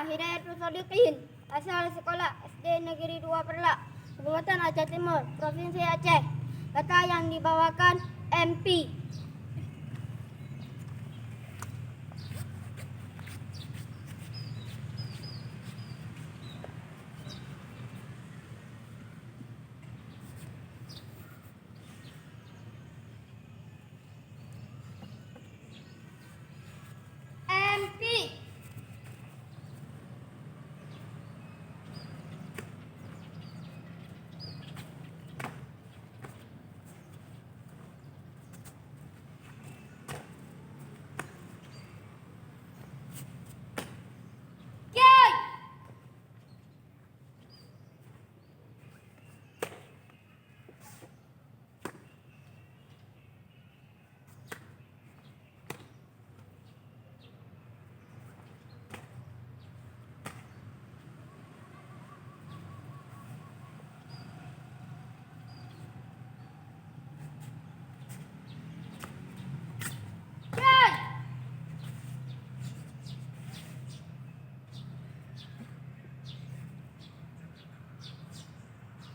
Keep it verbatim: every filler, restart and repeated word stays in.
Hidayatul Sadiqin, asal sekolah S D Negeri dua Perlak, Kabupaten Aceh Timur, Provinsi Aceh. Kata yang dibawakan M P.